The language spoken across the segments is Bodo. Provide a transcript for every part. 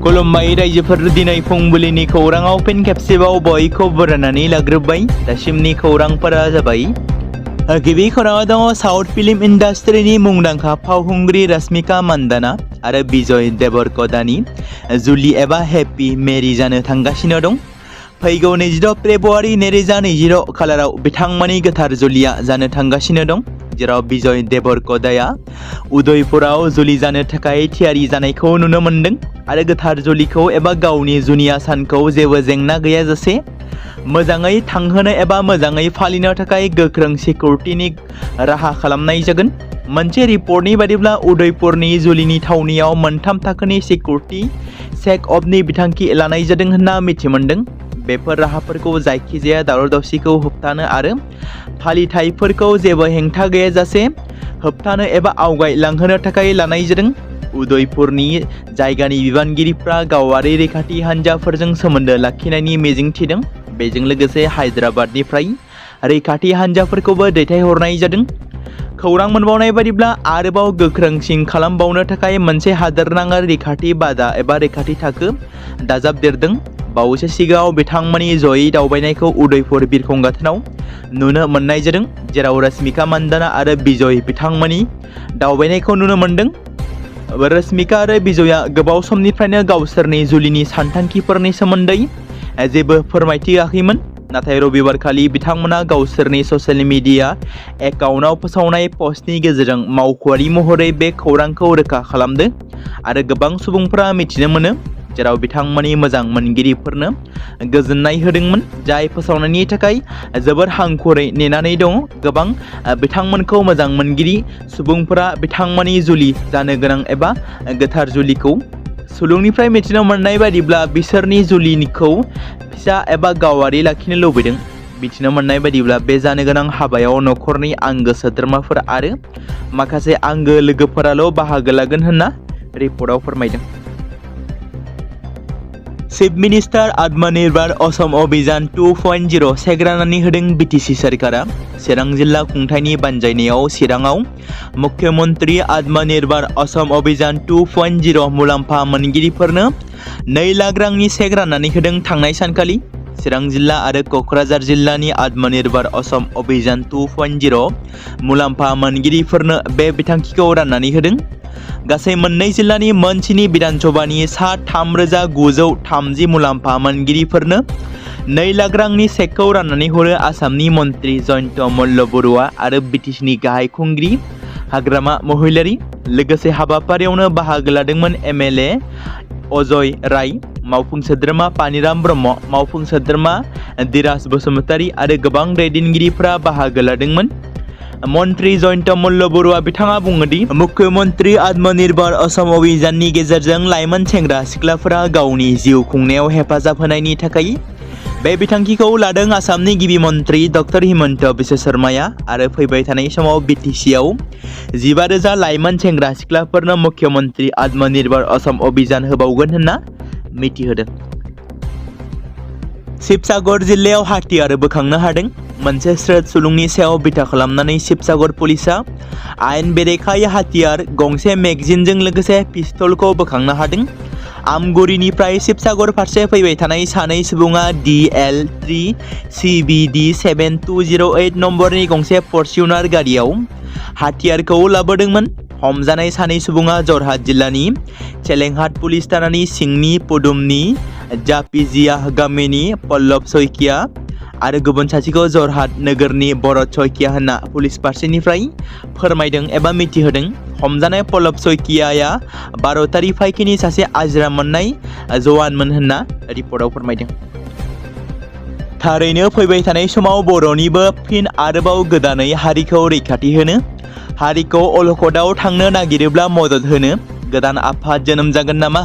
खुलुमबाय रायजोफोर दिनै फुंबिलिनि खौराङाव फिन खेबसेबाव बयखौ बरायनानै लाग्रोबाय। दासिमनि खौरांफोरा जाबाय। गिबि खौराङाव दङ साउथ फिल्म इन्डास्ट्रिनि मुंदांखा फावखुंग्रि रश्मिका मान्दाना आरो बिजय देवरक'डानि जुलि एबा हेपि मेरि जानो थांगासिनो दं। फैगौ 26 फेब्रुवारि 2026 खालाराव बिथांमोननि गोथार जुलिया जानो थांगासिनो दं, जेराव बिजय देवरक'डाया उदयपुराव जुलि जानो थाखाय थियारि जानायखौ नुनो मोन्दों आरो गोथार जुलिखौ एबा गावनि जुनिया सानखौ जेबो जेंना गैयाजासे मोजाङै थांहोनो एबा मोजाङै फालिनो थाखाय गोख्रों सिकिउरिटिनि राहा खालामनाय जागोन। मोनसे रिपर्टनि बायदिब्ला उदयपुरनि जुलिनि थावनियाव मोनथाम थाखोनि सिकिउरिटि चेक-अपनि बिथांखि लानाय जादों होनना मिथिमोन्दों। बेफोर राहाफोरखौ जायखिजाया दावराव-दावसिखौ होबथानो आरो फालिथायफोरखौ जेबो हेंथा गैयाजासे होबथानो एबा आवगायलांहोनो थाखाय लानाय जादों। उदयपुरनि जायगानि बिबानगिरिफ्रा गावारि रैखाथि हान्जाफोरजों सोमोन्दो लाखिनायनि मिजिं थिदों। बेजों लोगोसे हायद्राबादनिफ्राय रैखाथि हान्जाफोरखौबो दैथायहरनाय जादों। खौरां मोनबावनाय बायदिब्ला आरोबाव गोख्रोंसिन खालामबावनो थाखाय मोनसे हादोरनाङारि रैखाथि बादा एबा रैखाथि थाखो दाजाबदेरदों। बावैसो सिगाङाव बिथांमोननि जयै दावबायनायखौ उदयपुर बिरखं गाथोनाव नुनो मोननाय जादों, जेराव रश्मिका मान्दाना आरो बिजय बिथांमोननि दावबायनायखौ नुनो मोन्दों। रश्मिका आरो बिजयआ गोबाव समनिफ्रायनो गावसोरनि जुलिनि सानथांखिफोरनि सोमोन्दै जेबो फोरमायथि होआखैमोन, नाथाय रबिबारखालि बिथांमोना गावसोरनि ससियेल मिडिया एकाउन्टआव फोसावनाय पस्टनि गेजेरजों मावख'आरि महरै बे खौरांखौ रोखा खालामदों आरो गोबां सुबुंफोरा मिथिनो मोनो, जेराव बिथांमोननि मोजां मोनगिरिफोरनो गोजोननाय होदोंमोन, जाय फोसावनायनि थाखाय जोबोर हांखुरै नेनानै दङ। गोबां बिथांमोनखौ मोजां मोनगिरि सुबुंफोरा बिथांमोननि जुलि जानो गोनां एबा गोथार जुलिखौ सुलुंनिफ्राय मिथिनो मोननाय बायदिब्ला बिसोरनि जुलिखौ फिसा एबा गावारि लाखिनो लुबैदों। मिथिनो मोननाय बायदिब्ला बे जानो गोनां हाबायाव न'खरनि आंगो सोद्रोमाफोर आरो माखासे आंगो लोगोफोराल' बाहागो लागोन होनना रिपर्टआव फोरमायदों। चिफ मिनिस्टार आत्मनिर्भर असम अभियान 2.0 सेग्रानानै होदों बिटिसि सरकारा। चिरां जिल्ला खुंथायनि बानजायनायाव चिराङाव मुख्यमन्त्री आत्मनिर्भर असम अभियान 2.0 मुलाम्फा मोनगिरिफोरनो 2 लाख रांनि चेक राननानै होदों। थांनाय सानखालि चिरां जिल्ला आरो क'क्राझार जिल्लानि आत्मनिर्भर असम अभियान 2.0 मुलाम्फा मोनगिरिफोरनो बे बिथांखिखौ राननानै होदों। गासै मोननै जिल्लानि मोनस्नि बिधानसभानि सा 3,930 मुलाम्फा मोनगिरिफोरनो 2 लाख रांनि चेकखौ राननानै हरो आसामनि मन्त्रि जयन्त मल्ल बरुवा आरो बिटिसिनि गाहाय खुंगिरि हाग्रामा महिलारि। लोगोसे हाबाफारियावनो बाहागो लादोंमोन एमएलए अजय राय, मावफुं सोद्रोमा पानिराम ब्रह्म, मावफुं सोद्रोमा धीराज बसुमतारी आरो गोबां दैदेनगिरिफोरा बाहागो लादोंमोन। मन्त्रि जयन्त मल्ल बरुवा बिथाङा बुङोदि मुख्यमन्त्री आत्मनिर्भर असम अभियाननि गेजेरजों लाइमोन सेंग्रा सिख्लाफोरा गावनि जिउ खुंनायाव हेफाजाब होनायनि थाखाय बे बिथांखिखौ लादों। आसामनि गिबि मन्त्रि डक्टर हिमन्त बिश्व शर्माया आरो फैबाय थानाय समाव बिटिसिआव 15,000 लाइमोन सेंग्रा सिख्लाफोरनो मुख्यमन्त्री आत्मनिर्भर असम अभियान होबावगोन होनना मिथिहोदों। शिबसागर जिल्लायाव हाथियार बोखांनो हादों। मोनसे स्रोत सुलुंनि सायाव बिथा खालामनानै शिबसागर पुलिसा आयेन बेरेखायै हाथियार गंसे मेगजिनजों लोगोसे पिस्तलखौ बोखांनो हादों। आमगुरिनिफ्राय शिबसागर फारसे फैबाय थानाय सानै सुबुङा DL3 CBD 7208 नम्बरनि गंसे फर्च्युनार गारियाव हाथियारखौ लाबोदोंमोन। हमजानाय सानै सुबुङा जरहाट जिल्लानि चेलेंहाट पुलिस थानानि सिंनि पदुमनि जापिजिया गामिनि पल्लभ सयकिया आरो गुबुन सासेखौ जरहाट नोगोरनि भरत सयकिया होनना पुलिस फारसेनिफ्राय फोरमायदों एबा मिथिहोदों। हमजानाय पल्लभ सयकियाया भारतारि फायखिनि सासे आजिरा मोननाय जवानमोन होनना रिपर्टआव फोरमायदों। थारैनो फैबाय थानाय समाव बर'निबो फिन आरोबाव गोदानै हारिखौ रैखाथि होनो, हारिखौ अलखदाव थांनो नागिरोब्ला मदद होनो गोदान आफाद जोनोम जागोन नामा?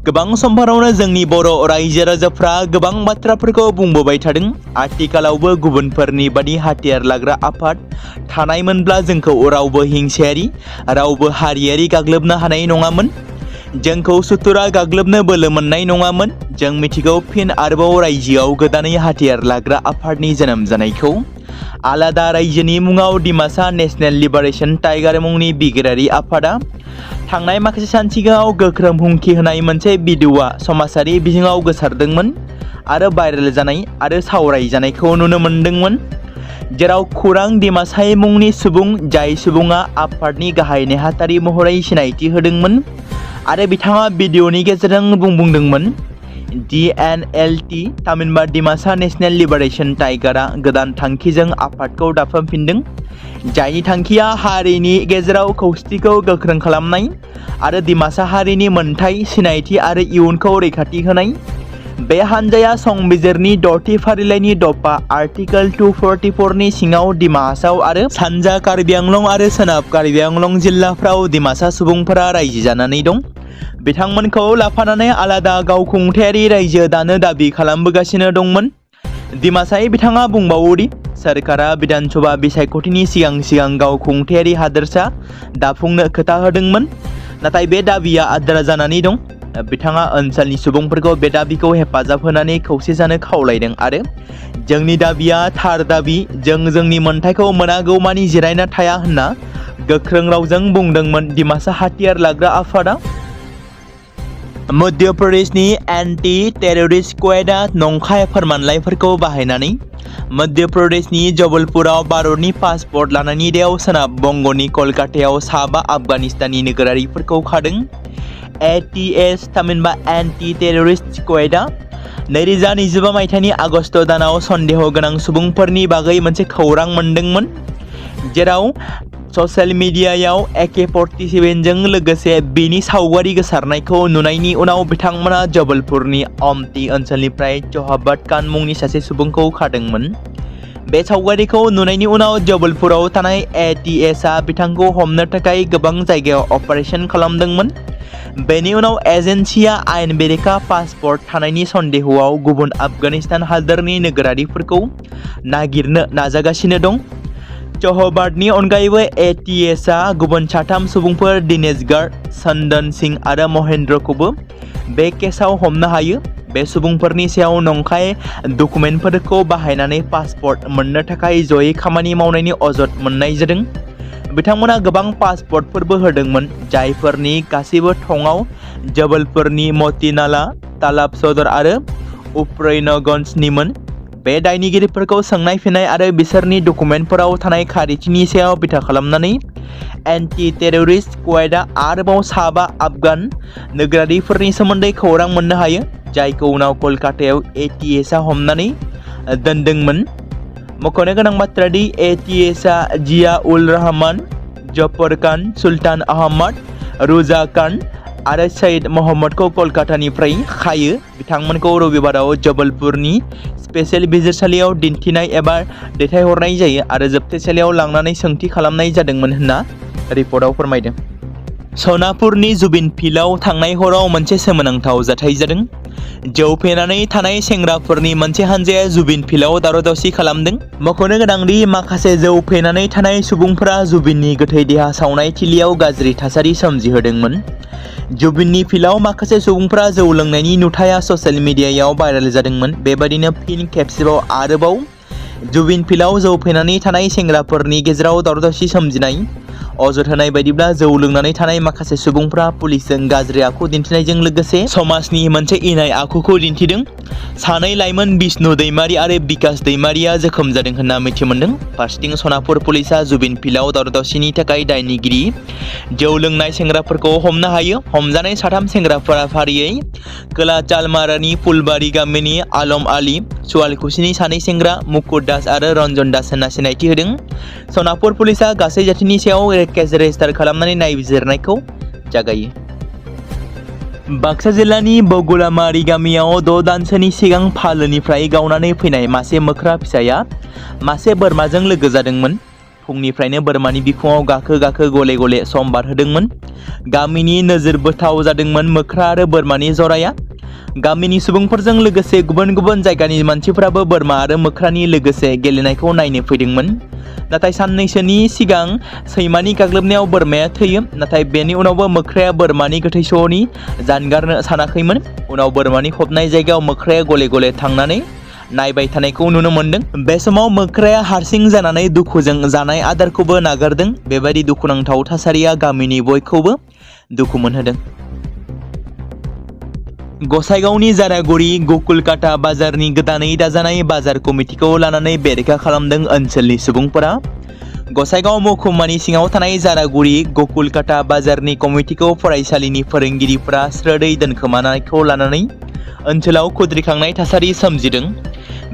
गोबां समफोरावनो जोंनि बर' रायजो राजाफ्रा गोबां बाथ्राफोरखौ बुंबोबाय थादों। आथिखालावबो गुबुनफोरनि बादि हाथियार लाग्रा आफाद थानायमोनब्ला जोंखौ रावबो हिंसायारि, रावबो हारियारि गाग्लोबनो हानाय नङामोन। जोंखौ सुथुरा गाग्लोबनो बोलो मोननाय नङामोन। जों मिथिगौ फिन आरोबाव रायजोआव गोदानै हाथियार लाग्रा आफादनि जोनोम जानायखौ आलादा रायजोनि मुङाव डिमासा नेशनेल लिबारेशन टाइगार मुंनि बिगिरारि आफादा थांनाय माखासे सान सिगाङाव गोख्रों हुमखि होनाय मोनसे भिडिअ'आ समाजारि बिजोङाव गोसारदोंमोन आरो भाइरेल जानाय आरो सावरायजानायखौ नुनो मोन्दोंमोन, जेराव खौरां डिमासाय मुंनि सुबुं जाय सुबुङा आफादनि गाहाय नेहाथारि महरै सिनायथि होदोंमोन आरो बिथाङा भिडिअ'नि गेजेरजों बुंदोंमोन DNLT थामहिनबा डिमासा नेशनेल लिबारेशन टाइगारा गोदान थांखिजों आफादखौ दाफुंफिनदों, जायनि थांखिया हारिनि गेजेराव खौसेथिखौ गोख्रों खालामनाय आरो डिमासा हारिनि मोनथाय, सिनायथि आरो इयुनखौ रैखाथि होनाय। बे हानजाया संबिजिरनि 6थि फारिलाइनि दफा आर्टिकल 244 नि सिङाव डिमा हासाव आरो सानजा कार्बि आंलं आरो सोनाब कार्बि आंलं जिल्लाफ्राव डिमासा सुबुंफोरा रायजो जानानै दं। बिथांमोनखौ लाफानानै आलादा गावखुंथायारि रायजो दानो दाबि खालामबोगासिनो दंमोन। डिमासाय बिथाङा बुंबावोदि सोरखारा बिधान सभा बिसायख'थिनि सिगां गावखुंथायारि हादोरसा दाफुंनो खोथा होदोंमोन, नाथाय बे दाबिया आद्रा जानानै दं। बिथाङा ओनसोलनि सुबुंफोरखौ बे दाबिखौ हेफाजाब होनानै खौसे जानो खावलायदों आरो जोंनि दाबिया थार दाबि, जों जोंनि मोन्थाइखौ मोनागौमानि जिरायना थाया होनना गोख्रों रावजों बुंदोंमोन। डिमासा हाथियार लाग्रा आफादा मध्य प्रदेशनि एन्टि टेररिस्ट स्क्वाडआ नंखाय फोरमानलाइफोरखौ बाहायनानै मध्य प्रदेशनि जबलपुराव भारतनि पासपर्ट लानायनि दायाव सोनाब बंगनि कलकातायाव 7 आफगानिस्तानी नोगोरारिफोरखौ खादों। ATS थामहिनबा एन्टि टेररिस्ट स्क्वाडआ 2025 मायथाइनि आगस्त दानाव सन्देह गोनां सुबुंफोरनि बागै मोनसे खौरां मोनदोंमोन, जेराव ससियेल मिडियायाव AK-47 जों लोगोसे बिनि सावगारि गोसारनायखौ नुनायनि उनाव बिथांमोना जबलपुरनि अमती ओनसोलनिफ्राय चौहाबत खान मुंनि सासे सुबुंखौ खादोंमोन। बे सावगारिखौ नुनायनि उनाव जबलपुराव थानाय ATSआ बिथांखौ हमनो थाखाय गोबां जायगायाव अपारेशन खालामदोंमोन। बेनि उनाव एजेन्सिया आयेन बेरेखा पासपर्ट थानायनि सन्देहआव गुबुन आफगानिस्तान हादोरनि नोगोरारिफोरखौ नागिरनो नाजागासिनो दं। चौहाबतनि अनगायैबो ATSआ गुबुन 3 सुबुंफोर दिनेश गार्ड, चंदन सिंह आरो महेन्द्रखौबो बे केसाव हमनो हायो। बे सुबुंफोरनि सायाव नंखाय डकुमेन्टफोरखौ बाहायनानै पासपर्ट मोननो थाखाय जयै खामानि मावनायनि अजद मोननाय जादों। बिथांमोना गोबां पासपर्टफोरबो होदोंमोन, जायफोरनि गासैबो थङाव जबलपुरनि मती नाला, तालाब सदर आरो उफ्रैनगंजनिमोन। बे दायनिगिरिफोरखौ सोंनाय फिननाय आरो बिसोरनि डकुमेन्टफोराव थानाय खारिथिनि सायाव बिथा खालामनानै एन्टि टेररिस्ट स्क्वाडआ आरोबाव 7 आफगान नोगोरारिफोरनि सोमोन्दै खौरां मोननो हायो, जायखौ उनाव कलकातायाव ATSआ हमनानै दोनदोंमोन। मख'नो गोनां बाथ्रा दि ATSआ जिया उल रहमान, जफर खान, सुल्तान अहमद, रुजा खान आरो सैयद महम्मदखौ कलकातानिफ्राय खायो। बिथांमोनखौ रबिबाराव जबलपुरनि स्पेशेल बिजिरसालियाव दिन्थिनाय एबा दैथायहरनाय जायो आरो जोबथेसालियाव लांनानै सोंथि खालामनाय जादोंमोन होनना रिपर्टआव फोरमायदों। सनापुरनि जुबिन फिल्डआव थांनाय हराव मोनसे सोमोनांथाव जाथाय जादों। जौ फेनानै थानाय सेंग्राफोरनि मोनसे हानजाया जुबिन फिल्डआव दावराव-दावसि खालामदों। मख'नो गोनांदि माखासे जौ फेनानै थानाय सुबुंफोरा जुबिननि गोथै देहा सावनाय थिलियाव गाज्रि थासारि सोमजिहोदोंमोन। जुबिननि फिल्डआव माखासे सुबुंफोरा जौ लोंनायनि नुथाया ससियेल मिडियायाव भाइरेल जादोंमोन। बेबायदिनो फिन खेबसेबाव आरोबाव जुबिन फिल्डआव जौ फेनानै थानाय सेंग्राफोरनि गेजेराव दावराव-दावसि सोमजिनाय। अजद होनाय बायदिब्ला जौ लोंनानै थानाय माखासे सुबुंफ्रा पुलिसजों गाज्रि आखु दिन्थिनायजों लोगोसे समाजनि मोनसे इनाय आखुखौ दिन्थिदों। 2 लाइमोन बिष्णु दैमारी आरो बिकास दैमारीया जोखोम जादों होनना मिथिमोनदों। फारसेथिं सनापुर पुलिसआ जुबिन फिल्डआव दावराव-दावसिनि थाखाय दायनिगिरि जौ लोंनाय सेंग्राफोरखौ हमनो हायो। हमजानाय 3 सेंग्राफोरा फारियै खोला चालमारानि फुलबारी गामिनि आलम आली, सुवालकुसिनि 2 सेंग्रा मुकुट दास आरो रन्जन दास होनना सिनायथि होदों। सनापुर पुलिसआ गासै जाथिनि सायाव केस रेजिस्टार खालामनानै नायबिजिरनायखौ जागायो। बाक्सा जिल्लानि बगुलामारि गामियाव 6 दानसोनि सिगां फालोनिफ्राय गावनानै फैनाय मासे मोख्रा फिसाया मासे बोरमाजों लोगो जादोंमोन। फुंनिफ्रायनो बोरमानि बिखुङाव गाखो गले सम बारहोदोंमोन। गामिनि नोजोर बोथाव जादोंमोन मोख्रा आरो बोरमानि जराया। गामिनि सुबुंफोरजों लोगोसे गुबुन जायगानि मानसिफोराबो बोरमा आरो मोख्रानि लोगोसे गेलेनायखौ नायनो फैदोंमोन। नाथाय साननैसोनि सिगां सैमानि गाग्लोबनायाव बोरमाया थैयो, नाथाय बेनि उनावबो मोख्राया बोरमानि गोथै सहनि जानगारनो सानाखैमोन। उनाव बोरमानि फबनाय जायगायाव मोख्राया गले थांनानै नायबाय थानायखौ नुनो मोन्दों। बे समाव मोख्राया हारसिं जानानै दुखुजों जानाय आदारखौबो नागारदों। बेबायदि दुखुनांथाव थासारिया गामिनि बयखौबो दुखु मोनहोदों। गसाइगावनि जारागुरि गकुलकाटा बाजारनि गोदानै दाजानाय बाजार कमिटिखौ लानानै बेरेखा खालामदों ओनसोलनि सुबुंफोरा। गसाइगाव महकुमानि सिङाव थानाय जारागुरि गकुलकाटा बाजारनि कमिटिखौ फरायसालिनि फोरोंगिरिफोरा स्रोदै दोनखोमानायखौ लानानै ओनसोलाव खुद्रिखांनाय थासारि सोमजिदों।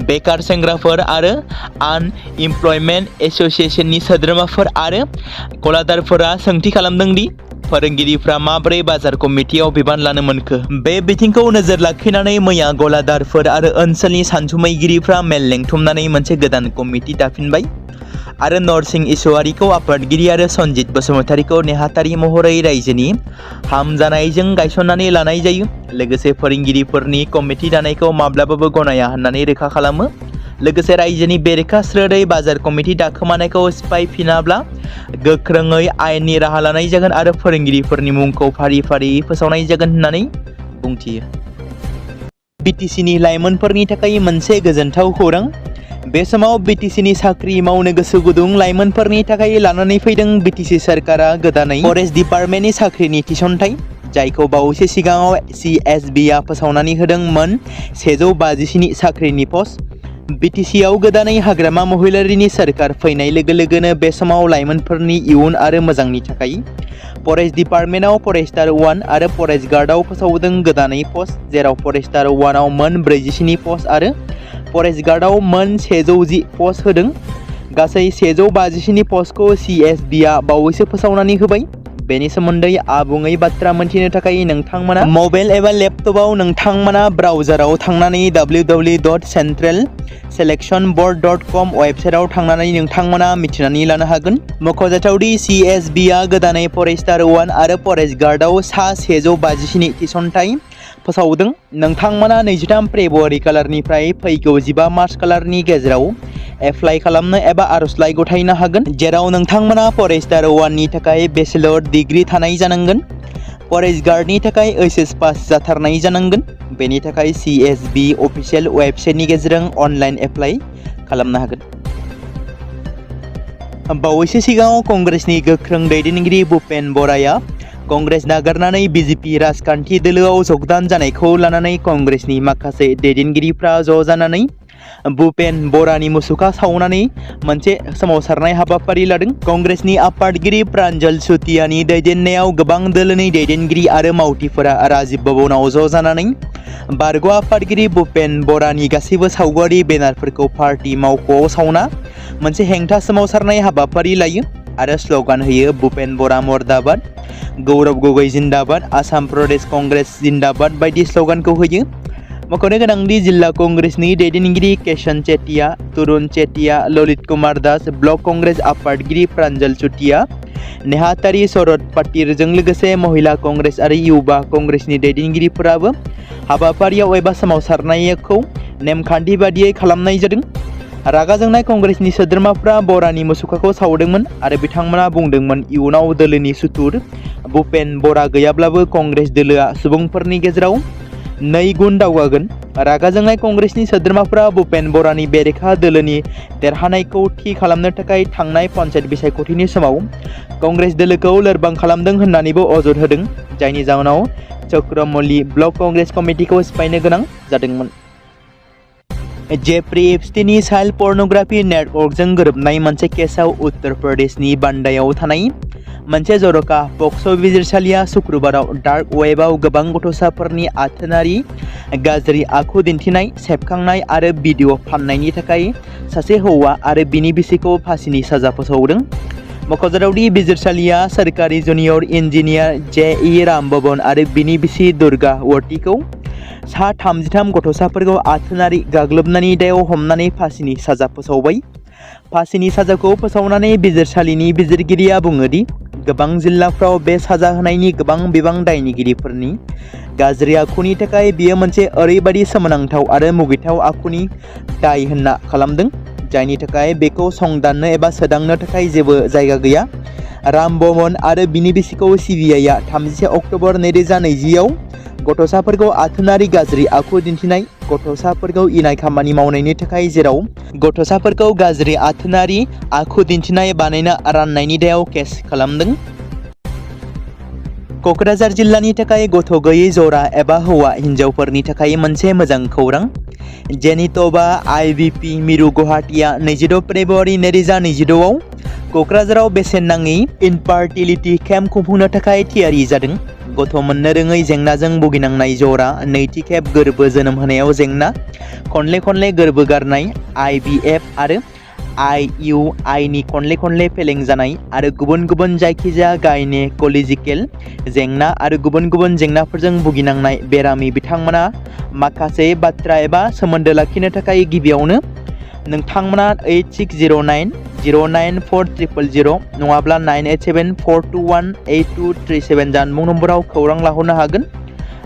बेकार सेंग्राफोर आरो आनइमप्लयमेन्ट एसोसिएशननि सोद्रोमाफोर आरो गलादारफोरा सोंथि खालामदों दि फोरोंगिरिफ्रा माबोरै बाजार कमिटियाव बिबान लानो मोनखो। बे बिथिंखौ नोजोर लाखिनानै मैया गलादारफोर आरो ओनसोलनि सानसुमैगिरिफ्रा मेल लेंथुमनानै मोनसे गोदान कमिटि दाफिनबाय आरो नरसिं इसवारिखौ आफादगिरि आरो सनजित बसुमतारीखौ नेहाथारि महरै रायजोनि हामजानायजों गायसननानै लानाय जायो। लोगोसे फोरोंगिरिफोरनि कमिटि दानायखौ माब्लाबाबो गनाया होननानै रोखा खालामो। लोगोसे रायजोनि बेरेखा स्रोदै बाजार कमिटि दाखोमानायखौ सिफायफिनाब्ला गोख्रोङै आयेननि राहा लानाय जागोन आरो फोरोंगिरिफोरनि मुंखौ फारि फारियै फोसावनाय जागोन होननानै बुंथियो। बिटिसिनि लाइमोनफोरनि थाखाय मोनसे गोजोनथाव खौरां। बे समाव बिटिसिनि साख्रि मावनो गोसो गुदुं लाइमोनफोरनि थाखाय लानानै फैदों बिटिसि सरकारा गोदानै फरेस्ट डिपार्टमेन्टनि साख्रिनि थिसनथाइ, जायखौ बावैसो सिगाङाव CSBआ फोसावनानै होदोंमोन। 157 साख्रिनि पस्ट। बिटिसिआव गोदानै हाग्रामा महिलारिनि सरकार फैनाय लोगो लोगोनो बे समाव लाइमोनफोरनि इयुन आरो मोजांनि थाखाय फरेस्ट डिपार्टमेन्टआव फरेस्टार 1 आरो फरेस्ट गार्डआव फोसावदों गोदानै पस्ट, जेराव फरेस्टार 1 आव मोन 47 पस्ट आरो फरेस्ट गार्डआव मोन 110 पस्ट होदों। गासै 157 पस्टखौ CSBआ बावैसो फोसावनानै होबाय। बेनि सोमोन्दै आबुङै बाथ्रा मोनथिनो थाखाय नोंथांमोना मबाइल एबा लेपटपआव नोंथांमोना ब्राउजाराव थांनानै www.centralselectionboard.com वेबसाइटआव थांनानै नोंथांमोना मिथिनानै लानो हागोन। मख'जाथावदि CSBआ गोदानै फरेस्टार 1 आरो फरेस्ट गार्डआव सा 157 थिसनथाइ फोसावदों। नोंथांमोना 23 फेब्रुवारि खालारनिफ्राय फैगौ 15 मार्च खालारनि गेजेराव एप्लाइ खालामनो एबा आर'जलाइ गथायनो हागोन, जेराव नोंथांमोना फरेस्टार 1 नि थाखाय बेचेलर डिग्री थानाय जानांगोन। फरेस्ट गार्डनि थाखाय HS पास जाथारनाय जानांगोन। बेनि थाखाय CSB अफिसियेल वेबसाइटनि गेजेरजों अनलाइन एप्लाइ खालामनो हागोन। बावैसो सिगाङाव कंग्रेसनि गोख्रों दैदेनगिरि भुपेन बराया कंग्रेस नागारनानै BJP राजखान्थि दोलोआव जगदान जानायखौ लानानै कंग्रेसनि माखासे दैदेनगिरिफ्रा ज' जानानै भुपेन बरानि मुसुखा सावनानै मोनसे सोमावसारनाय हाबाफारि लादों। कंग्रेसनि आफादगिरि प्रान्जल सुतियानि दैदेननायाव गोबां दोलोनि दैदेनगिरि आरो मावथिफोरा राजीव भवनाव ज' जानानै बारग' आफादगिरि भुपेन बरानि गासैबो सावगारि बेनारफोरखौ पार्टी मावख'आव सावना मोनसे हेंथा सोमावसारनाय हाबाफारि लायो आरो स्ल'गान होयो भुपेन बरा मर्दाबाद, गौरव गगৈ जिन्दाबाद, आसाम प्रदेश कंग्रेस जिन्दाबाद बायदि स्ल'गानखौ होयो। मख'नो गोनांदि जिल्ला कंग्रेसनि दैदेनगिरि केशन चेटिया, तरुण चेटिया, ललित कुमार दास, ब्लक कंग्रेस आफादगिरि प्रान्जल सुतिया, नेहाथारि शरद पाटिलजों लोगोसे महिला कंग्रेस आरो युवा कंग्रेसनि दैदेनगिरिफोराबो हाबाफारियाव एबा सोमावसारनायखौ नेमखान्थि बादियै खालामनाय जादों। रागा जोंनाय कंग्रेसनि सोद्रोमाफ्रा बरानि मुसुखाखौ सावदोंमोन आरो बिथांमोना बुंदोंमोन इयुनाव दोलोनि सुथुर भुपेन बरा गैयाब्लाबो कंग्रेस दोलोआ सुबुंफोरनि गेजेराव 2 गुन दावगागोन। रागा जोंनाय कंग्रेसनि सोद्रोमाफ्रा भुपेन बरानि बेरेखा दोलोनि देरहानायखौ थि खालामनो थाखाय थांनाय पन्चायत बिसायख'थिनि समाव कंग्रेस दोलोखौ लोरबां खालामदों होननानैबो अजद होदों, जायनि जाहोनाव चक्रमल्ली ब्लक कंग्रेस कमिटिखौ सिफायनो गोनां जादोंमोन। जेफ्री एपस्टीननि चाइल्ड पर्नोग्राफि नेटवर्कजों गोरोबनाय मोनसे केसआव उत्तर प्रदेशनि बान्दायाव थानाय मोनसे जर'खा पक्स' बिजिरसालिया शुक्रबाराव डार्क वेबआव गोबां गथ'साफोरनि आथोनारि गाज्रि आखु दिन्थिनाय, सेबखांनाय आरो भिडिअ' फान्नायनि थाखाय सासे हौवा आरो बिनि बिसिखौ फासिनि साजा फोसावदों। मख'जाथावदि बिजिरसालिया सोरखारि जुनियर इन्जिनियार J.E. रामभवन आरो बिनि बिसि दुर्गा वर्तीखौ सा 33 गथ'साफोरखौ आथोनारि गाग्लोबनायनि दायाव हमनानै फासिनि साजा फोसावबाय। फासिनि साजाखौ फोसावनानै बिजिरसालिनि बिजिरगिरिया बुङो दि गोबां जिल्लाफ्राव बे साजा होनायनि गोबां बिबां दायनिगिरिफोरनि गाज्रि आखुनि थाखाय बियो मोनसे ओरैबायदि सोमोनांथाव आरो मुगैथाव आखुनि दाय होनना खालामदों, जायनि थाखाय बेखौ संदाननो एबा सोदांनो थाखाय जेबो जायगा गैया। रामभवन आरो बिनि बिसिखौ CBIआ 31 अक्ट'बर 2020 आव गथ'साफोरखौ आथोनारि गाज्रि आखु दिन्थिनाय, गथ'साफोरखौ इनाय खामानि मावनायनि थाखाय जेराव गथ'साफोरखौ गाज्रि आथोनारि आखु दिन्थिनाय बानायना राननायनि दायाव केस खालामदों। क'क्राझार जिल्लानि थाखाय गथ' गैयै जरा एबा हौवा हिन्जावफोरनि थाखाय मोनसे मोजां खौरां। जेनिट'बा IVP मिरु गुवाहाटीआ 22 फेब्रुवारि 2022 आव क'क्राझाराव बेसेन नाङै इनफार्टिलिटि केम्प खुंफुंनो थाखाय थियारि जादों। गथ' मोननो रोङै जेंनाजों भुगिनांनाय जरा, नैथि खेब गोर्बो जोनोम होनायाव जेंना, खनले गोर्बो गारनाय, IVF आरो IUI नि खनले फेलें जानाय आरो गुबुन जायखिजाया गायनेक'लजिकेल जेंना आरो गुबुन जेंनाफोरजों भुगिनांनाय बेरामि बिथांमोना माखासे बाथ्रा एबा सोमोन्दो लाखिनो थाखाय गिबियावनो नोंथांमोना 8609 09400 नङाब्ला 9874218237 जानबुं नम्बराव खौरां लाहरनो हागोन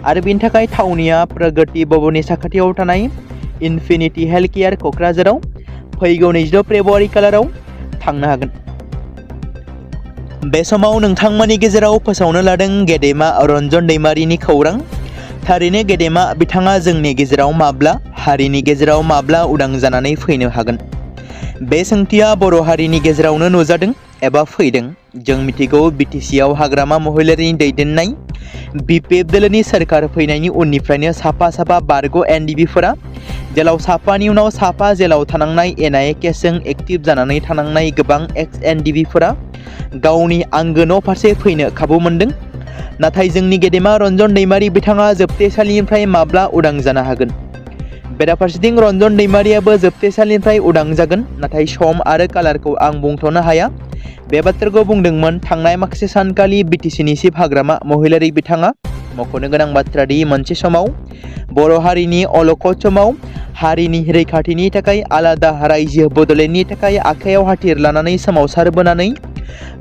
आरो बेनि थाखाय थावनिया प्रगति भवननि साखाथियाव थानाय इनफिनिटी हेल्थ केयार क'क्राझाराव फैगौ 22 फेब्रुवारि खालाराव थांनो हागोन। बे समाव नोंथांमोननि गेजेराव फोसावनो लादों गेदेमा रन्जन दैमारिनि खौरां। थारैनो गेदेमा बिथाङा जोंनि गेजेराव माब्ला, हारिनि गेजेराव माब्ला उदां जानानै फैनो हागोन? बे सोंथिया बर' हारिनि गेजेरावनो नुजादों एबा फैदों। जों मिथिगौ BTCआव हाग्रामा महिलारिनि दैदेननाय BPF दोलोनि सोरखार फैनायनि उननिफ्रायनो साफा बारग' NDBफोरा जेलाव साफानि उनाव साफा जेलाव थानांनाय NIA केसजों एक्टिभ जानानै थानांनाय गोबां ex-NDBफोरा गावनि आंगो न' फारसे फैनो खाबु मोनदों। नाथाय जोंनि गेदेमा रन्जन दैमारि बिथाङा जोबथेसालिनिफ्राय माब्ला उदां जानो हागोन? बेराफारसेथिं रन्जन दैमारियाबो जोबथेसालिनिफ्राय उदां जागोन, नाथाय सम आरो कालारखौ आं बुंथ'नो हाया। बे बाथ्राखौ बुंदोंमोन थांनाय माखासे सानखालि BTCनि चिफ हाग्रामा महिलारि बिथाङा। मख'नो गोनां बाथ्रा दि मोनसे समाव बर' हारिनि अलखद समाव हारिनि रैखाथिनि थाखाय आलादा रायजो बड'लेण्डनि थाखाय आखायाव हाथियार लानानै सोमावसारबोनानै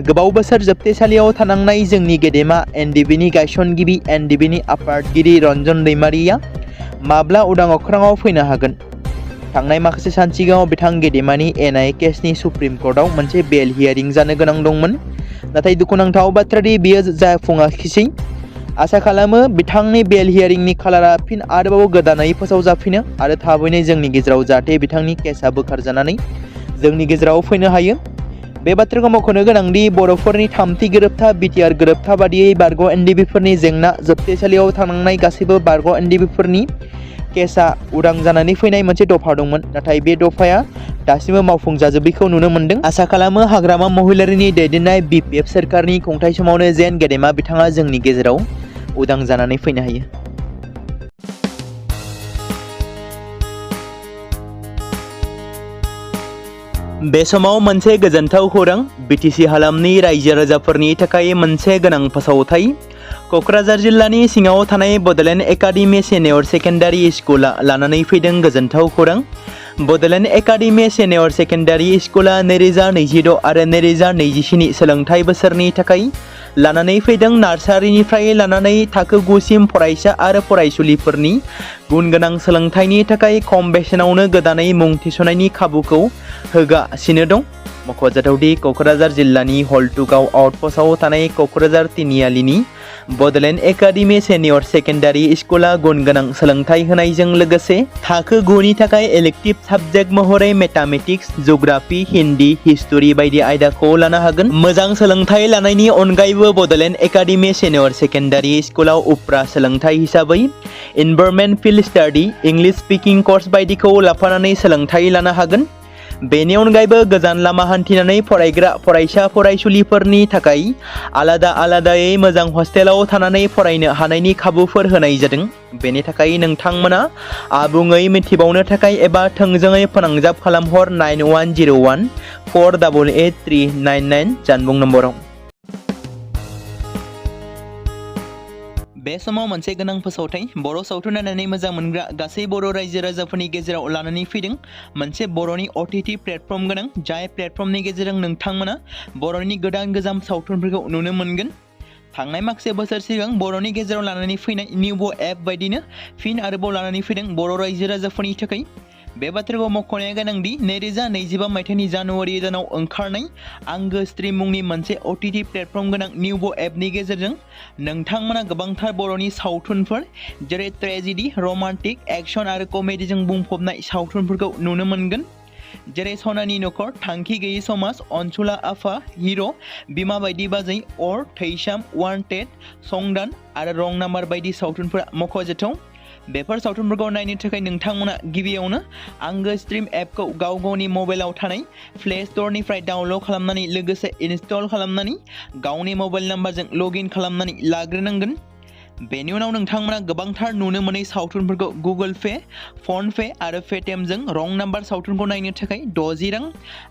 गोबाव बोसोर जोबथेसालियाव थानांनाय जोंनि गेदेमा NDBनि गायसनगिरि NDBनि आफादगिरि रन्जन दैमारिया माब्ला उदां अख्राङाव फैनो हागोन? थांनाय माखासे सान सिगाङाव बिथां गेदेमानि NIA केसनि सुप्रिम कर्टआव मोनसे बेल हियारिं जानो गोनां दंमोन, नाथाय दुखुनांथाव बाथ्रा दि बियो जाफुङाखिसै। आसा खालामो बिथांनि बेल हियारिंनि खालारा फिन आरोबाव गोदानै फोसावजाफिनो आरो थाबैनो जोंनि गेजेराव जाहाथे बिथांनि केसआ बोखारजानानै जोंनि गेजेराव फैनो हायो। बे बाथ्राखौ मख'नो गोनांदि बर'फोरनि थामथि गोरोबथा BTR गोरोबथा बादियै बारग' NDBफोरनि जेंना, जोबथेसालियाव थानांनाय गासैबो बारग' NDBफोरनि केसआ उदां जानानै फैनाय मोनसे दफा दंमोन, नाथाय बे दफाया दासिमबो मावफुंजाजोबैखौ नुनो मोनदों। आसा खालामो हाग्रामा महिलारिनि दैदेननाय BPF सोरखारनि खुंथाय समावनो जेन गेदेमा बिथाङा जोंनि गेजेराव उदां जानानै फैनो हायो। बे समाव मोनसे गोजोनथाव खौरां। BTC हालामनि रायजो राजाफोरनि थाखाय मोनसे गोनां फोसावथाय। क'क्राझार जिल्लानि सिङाव थानाय बड'लेण्ड एकाडेमि सिनियर सेकेन्डारि स्कुला लानानै फैदों गोजोनथाव खौरां। बड'लेण्ड एकाडेमि सिनियर सेकेन्डारि स्कुला 2026 आरो 2027 सोलोंथाइ बोसोरनि थाखाय लानानै फैदों नार्सारिनिफ्राय लानानै थाखो 9 सिम फरायसा आरो फरायसुलिफोरनि गुन गोनां सोलोंथाइनि थाखाय खम बेसेनावनो गोदानै मुं थिसननायनि खाबुखौ होगासिनो दं। मख'जाथावदि क'क्राझार जिल्लानि हल्टुगाव आउटपस्टआव थानाय क'क्राझार तिनिआलिनि बड'लेण्ड एकाडेमि सिनियर सेकेन्डारि स्कुला गुन गोनां सोलोंथाइ होनायजों लोगोसे थाखो 9 नि थाखाय इलेक्टिभ साबजेक्ट महरै मेथामेटिक्स, जिअ'ग्राफि, हिन्दी, हिस्टरि बायदि आयदाखौ लानो हागोन। मोजां सोलोंथाइ लानायनि अनगायैबो बड'लेण्ड एकाडेमि सिनियर सेकेन्डारि स्कुलाव उफ्रा सोलोंथाइ हिसाबै environment field study, English speaking course बायदिखौ लाफानानै सोलोंथाइ लानो हागोन। बेनि अनगायैबो गोजान लामा हान्थिनानै फरायग्रा फरायसा फरायसुलिफोरनि थाखाय आलादायै मोजां हस्टेलाव थानानै फरायनो हानायनि खाबुफोर होनाय जादों। बेनि थाखाय नोंथांमोना आबुङै मिथिबावनो थाखाय एबा थोंजोङै फोनांजाब खालामहर 9101 488 399 जानबुं नम्बराव। बे समाव मोनसे गोनां फोसावथाय। बर' सावथुन नायनानै मोजां मोनग्रा गासै बर' रायजो राजाफोरनि गेजेराव लानानै फैदों मोनसे बर'नि OTT प्लेटफर्म गोनां, जाय प्लेटफर्मनि गेजेरजों नोंथांमोना बर'नि गोजाम सावथुनफोरखौ नुनो मोनगोन। थांनाय माखासे बोसोर सिगां बर'नि गेजेराव लानानै फैनाय निउबो एप बायदिनो फिन आरोबाव लानानै फैदों बर' रायजो राजाफोरनि थाखाय। बे बाथ्राखौ मख'नाया गोनांदि 2025 मायथाइनि जानुवारि दानाव ओंखारनाय आंगो स्ट्रीम मुंनि मोनसे OTT प्लेटफर्म गोनां निउबो एपनि गेजेरजों नोंथांमोना गोबांथार बर'नि सावथुनफोर जेरै ट्रेजेडी, रमान्टिक, एक्शन आरो कमेडीजों बुंफबनाय सावथुनफोरखौ नुनो मोनगोन। जेरै सनानि नखर, थांखि गैयै समाज, अनसुला आफा, हिर', बिमा बायदि बाजै, अर, थैसाम, वान्टेड, संदान आरो रं नाम्बार बायदि सावथुनफोरा मख'जाथाव। बेफोर सावथुनफोरखौ नायनो थाखाय नोंथांमोना गिबियावनो आंगो स्ट्रीम एपखौ गावनि मबाइलाव थानाय प्ले स्ट'रनिफ्राय डाउनल'ड खालामनानै लोगोसे इनस्टल खालामनानै गावनि मबाइल नाम्बारजों लगइन खालामनानै लाग्रोनांगोन। बेनि उनाव नोंथांमोना गोबांथार नुनो मोनै सावथुनफोरखौ गुगोल पे, फन पे आरो पेटिएमजों रं नाम्बार सावथुनखौ नायनो थाखाय 60 रां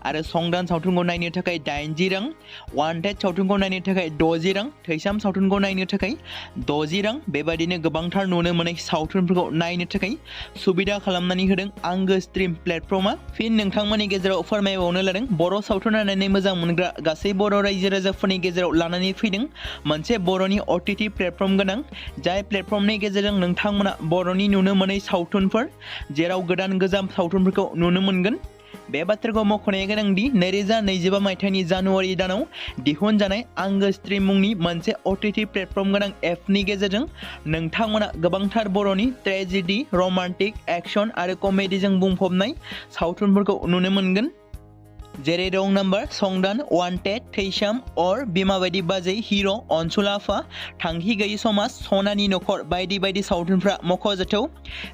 आरो संदान सावथुनखौ नायनो थाखाय 80 रां, वान्टेड सावथुनखौ नायनो थाखाय 60 रां, थैसाम सावथुनखौ नायनो थाखाय 60 रां बेबायदिनो गोबांथार नुनो मोनै सावथुनफोरखौ नायनो थाखाय सुबिदा खालामनानै होदों आंगो स्ट्रीम प्लेटफर्मा। फिन नोंथांमोननि गेजेराव फोरमायबावनो लादों बर' सावथुन नायनानै मोजां मोनग्रा गासै बर' रायजो राजाफोरनि गेजेराव लानानै फैदों मोनसे बर'नि OTT प्लेटफर्म गोनां जाय प्लेटफर्मनि गेजेरजों नोंथांमोना बर'नि नुनो मोनै सावथुनफोर जेराव गोदान गोजाम सावथुनफोरखौ नुनो मोनगोन। बे बाथ्राखौ मख'नाया गोनांदि 2025 मायथाइनि जानुवारि दानाव दिहुनजानाय आंगो स्ट्रीम मुंनि मोनसे OTT प्लेटफर्म गोनां एपनि गेजेरजों नोंथांमोना गोबांथार बर'नि ट्रेजेडी, रमान्टिक, एक्शन आरो कमेडीजों बुंफबनाय सावथुनफोरखौ नुनो मोनगोन। जेरै रं नाम्बार, संदान, वान्टेड, थैसाम, अर, बिमा बायदि बाजै, हिर', अनसुला आफा, थांखि गैयै समाज, सनानि नखर बायदि बायदि सावथुनफ्रा मख'जाथाव।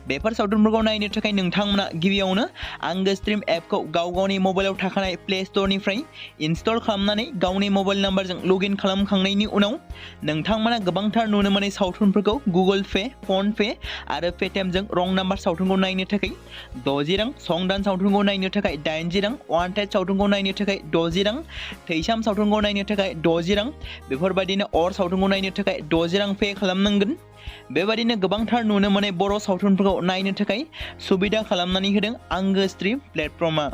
बेफोर सावथुनफोरखौ नायनो थाखाय नोंथांमोना गिबियावनो आंगो स्ट्रीम एपखौ गावनि मबाइलाव थाखानाय प्ले स्ट'रनिफ्राय इनस्टल खालामनानै गावनि मबाइल नाम्बारजों लगइन खालामखांनायनि उनाव नोंथांमोना गोबांथार नुनो मोनै सावथुनफोरखौ गुगोल पे, फन पे आरो पेटिएमजों रं नाम्बार सावथुनखौ नायनो थाखाय 60 रां, संदान सावथुनखौ नायनो थाखाय 80 रां, वान्टेड सावथुनखौ नायनो थाखाय 60 रां, थैसाम सावथुनखौ नायनो थाखाय 60 रां बेफोरबायदिनो अर सावथुनखौ नायनो थाखाय 60 रां पे खालामनांगोन। बेबायदिनो गोबांथार नुनो मोनै बर' सावथुनफोरखौ नायनो थाखाय सुबिदा खालामनानै होदों आंगो स्ट्रीम प्लेटफर्मा।